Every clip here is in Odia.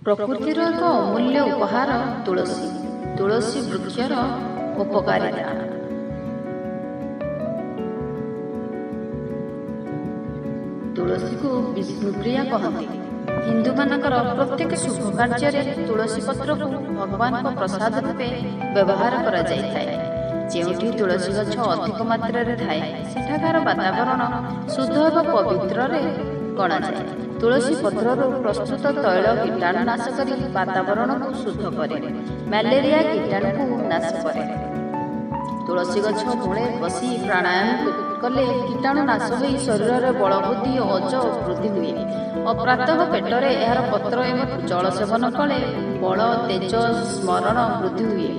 ପ୍ରକୃତିର ଏକ ଅମୂଲ୍ୟ ଉପହାର ତୁଳସୀ। ତୁଳସୀ ବୃକ୍ଷର ଉପକାରିତା। ତୁଳସୀକୁ ବିଷ୍ଣୁପ୍ରିୟା କହନ୍ତି। ହିନ୍ଦୁମାନଙ୍କର ପ୍ରତ୍ୟେକ ଶୁଭ କାର୍ଯ୍ୟରେ ତୁଳସୀ ପତ୍ରକୁ ଭଗବାନଙ୍କ ପ୍ରସାଦ ରୂପେ ବ୍ୟବହାର କରାଯାଇଥାଏ। ଯେଉଁଠି ତୁଳସୀ ଗଛ ଅଧିକ ମାତ୍ରାରେ ଥାଏ, ସେଠାକାର ବାତାବରଣ ଶୁଦ୍ଧ ଏବଂ ପବିତ୍ରରେ ଗଣାଯାଏ। ତୁଳସୀ ପତ୍ରରୁ ପ୍ରସ୍ତୁତ ତୈଳ କୀଟାଣୁ ନାଶ କରି ବାତାବରଣକୁ ଶୁଦ୍ଧ କରେ, ମ୍ୟାଲେରିଆ କୀଟାଣୁକୁ ନାଶ କରେ। ତୁଳସୀ ଗଛ ମୂଳେ ବସି ପ୍ରାଣାୟାମ କଲେ କୀଟାଣୁ ନାଶ ହୋଇ ଶରୀରରେ ବଳ ବୃଦ୍ଧି ଓ ଓଜ ବୃଦ୍ଧି ହୁଏ ଓ ପ୍ରାତଃ ପେଟରେ ଏହାର ପତ୍ର ଏବଂ ଜଳ ସେବନ କଲେ ବଳ, ତେଜ, ସ୍ମରଣ ବୃଦ୍ଧି ହୁଏ।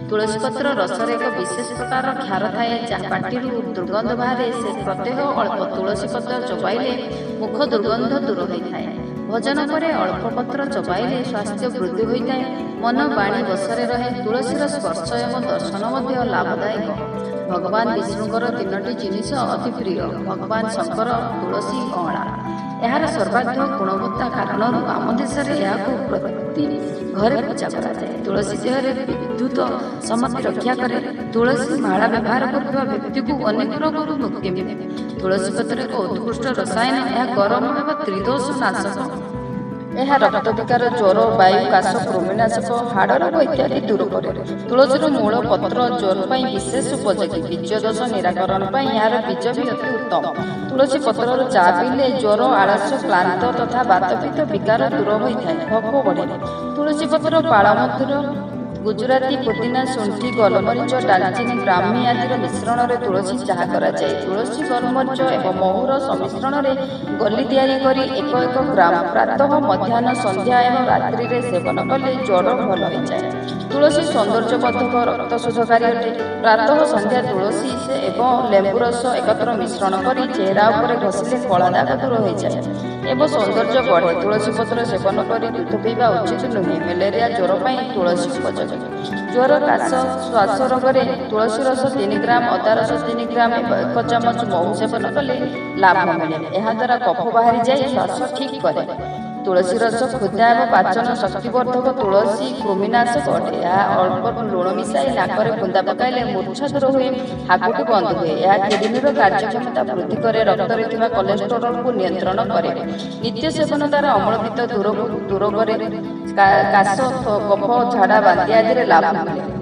ତୁଳସୀ ପତ୍ର ରସରେ ଏକ ବିଶେଷ ପ୍ରକାରର କ୍ଷାର ଥାଏ, ଯାହା ପାଟିରୁ ଦୁର୍ଗନ୍ଧ ବାହାରେ ସେ ପ୍ରତ୍ୟହ ଅଳ୍ପ ତୁଳସୀ ପତ୍ର ଚୋବାଇଲେ ମୁଖ ଦୁର୍ଗନ୍ଧ ଦୂର ହୋଇଥାଏ। ଭୋଜନ ପରେ ଅଳ୍ପ ପତ୍ର ଚୋବାଇଲେ ସ୍ୱାସ୍ଥ୍ୟ ବୃଦ୍ଧି ହୋଇଥାଏ, ମନ ବାଣୀ ବଶରେ ରହେ। ତୁଳସୀର ସ୍ପର୍ଶ ଏବଂ ଦର୍ଶନ ମଧ୍ୟ ଲାଭଦାୟକ। ଭଗବାନ ବିଷ୍ଣୁଙ୍କର ତିନୋଟି ଜିନିଷ ଅତି ପ୍ରିୟ: ଭଗବାନ ଶଙ୍କର, ତୁଳସୀ, ଅଁଳା। ଏହାର ସର୍ବାଧିକ ଗୁଣବତ୍ତା କାରଣରୁ ଆମ ଦେଶରେ ଏହାକୁ ପ୍ରତି ଘରେ ପୂଜା କରାଯାଏ। ତୁଳସୀ ଦେହରେ ବିଦ୍ୟୁତ ସମତି ରକ୍ଷା କରେ। ତୁଳସୀ ମାଳା ବ୍ୟବହାର କରୁଥିବା ବ୍ୟକ୍ତିକୁ ଅନେକ ରୋଗରୁ ମୁକ୍ତି ମିଳେ। ତୁଳସୀ ପତ୍ର ଏକ ଉତ୍କୃଷ୍ଟ ରସାୟନ। ଏହା ଗରମ ଏବଂ ତ୍ରିଦୋଷ ନାଶକ। ଏହା ରକ୍ତ ବିକାର, ଜ୍ୱର, ବାୟୁ, କାଶ, କୃମିନାଶକ, ହାଡ଼ ରୋଗ ଇତ୍ୟାଦି ଦୂର କରେ। ତୁଳସୀର ମୂଳ, ପତ୍ର ଜ୍ୱର ପାଇଁ ବିଶେଷ ଉପଯୋଗୀ। ବୀର୍ଯ୍ୟ ଦୋଷ ନିରାକରଣ ପାଇଁ ଏହାର ବୀଜ ବି ଅତି ଉତ୍ତମ। ତୁଳସୀ ପତ୍ରର ଚା ପିଇଲେ ଜ୍ୱର, ଆଳସ୍ୟ, କ୍ଳାନ୍ତ ତଥା ବାତପିତ୍ତ ବିକାର ଦୂର ହୋଇଥାଏ, ଭୋକ ବଢ଼େ। ତୁଳସୀ ପତ୍ର, ପାଳମଧୁର, ଗୁଜୁରାତି, ପୁଦିନା, ଶୁଣ୍ଠି, ଗୋଲମରିଚ, ଡାଲଚିନି, ବ୍ରାହ୍ମୀ ଆଦିର ମିଶ୍ରଣରେ ତୁଳସୀ ଚାହା କରାଯାଏ। ତୁଳସୀ, ଗୋଲମରିଚ ଏବଂ ମହୁର ସମ୍ମିଶ୍ରଣରେ ଗୋଲି ତିଆରି କରି 1 1 ଗ୍ରାମ ପ୍ରାତଃ, ମଧ୍ୟାହ୍ନ, ସନ୍ଧ୍ୟା ଏବଂ ରାତ୍ରିରେ ସେବନ କଲେ ଜ୍ୱର ଭଲ ହୋଇଯାଏ। ତୁଳସୀ ସୌନ୍ଦର୍ଯ୍ୟବର୍ଦ୍ଧକ, ରକ୍ତ ଶୋଧକାରୀ ଅଟେ। ପ୍ରାତଃ ସନ୍ଧ୍ୟା ତୁଳସୀ ଏବଂ ଲେମ୍ବୁ ରସ ଏକତ୍ର ମିଶ୍ରଣ କରି ଚେହେରା ଉପରେ ଘଷିଲେ କଳା ଦାଗ ଦୂର ହୋଇଯାଏ ଏବଂ ସୌନ୍ଦର୍ଯ୍ୟ ବଢ଼େ। ତୁଳସୀ ପତ୍ର ସେବନ କରି ଦୁଧ ପିଇବା ଉଚିତ ନୁହେଁ। ମ୍ୟାଲେରିଆ ଜ୍ୱର ପାଇଁ ତୁଳସୀ ଉପଯୋଗୀ। ଜ୍ୱର, କାଶ, ଶ୍ୱାସ ରୋଗରେ ତୁଳସୀ ରସ 3 ଗ୍ରାମ, ଅଦା ରସ 3 ଗ୍ରାମ ଏବଂ 1 ଚାମଚ ମହୁ ସେବନ କଲେ ଲାଭ ମିଳେ। ଏହାଦ୍ୱାରା କଫ ବାହାରି ଯାଇ ଶ୍ୱାସ ଠିକ୍ କରେ। ତୁଳସୀ ରସ କ୍ଷୁଧା ଏବଂ ପାଚନ ଶକ୍ତିବର୍ଦ୍ଧକ। ତୁଳସୀ କୃମିନାଶକ ଅଟେ। ଏହା ଅଳ୍ପ ଲୁଣ ମିଶାଇ ନାକରେ ବୁନ୍ଦା ପକାଇଲେ ମୂର୍ଚ୍ଛା ଦୂର ହୁଏ, ହାକୁଟି ବନ୍ଦ ହୁଏ। ଏହା କିଡନୀର କାର୍ଯ୍ୟକ୍ଷମତା ବୃଦ୍ଧି କରେ, ରକ୍ତରେ ଥିବା କୋଲେଷ୍ଟ୍ରଲକୁ ନିୟନ୍ତ୍ରଣ କରେ। ନିତ୍ୟ ସେବନ ଦ୍ୱାରା ଅମ୍ଳପିତ୍ତ ଦୂର କରେ, କାଶ, କଫ, ଝାଡ଼ା, ବାନ୍ତି ଆଦିରେ ଲାଭ ମିଳେ।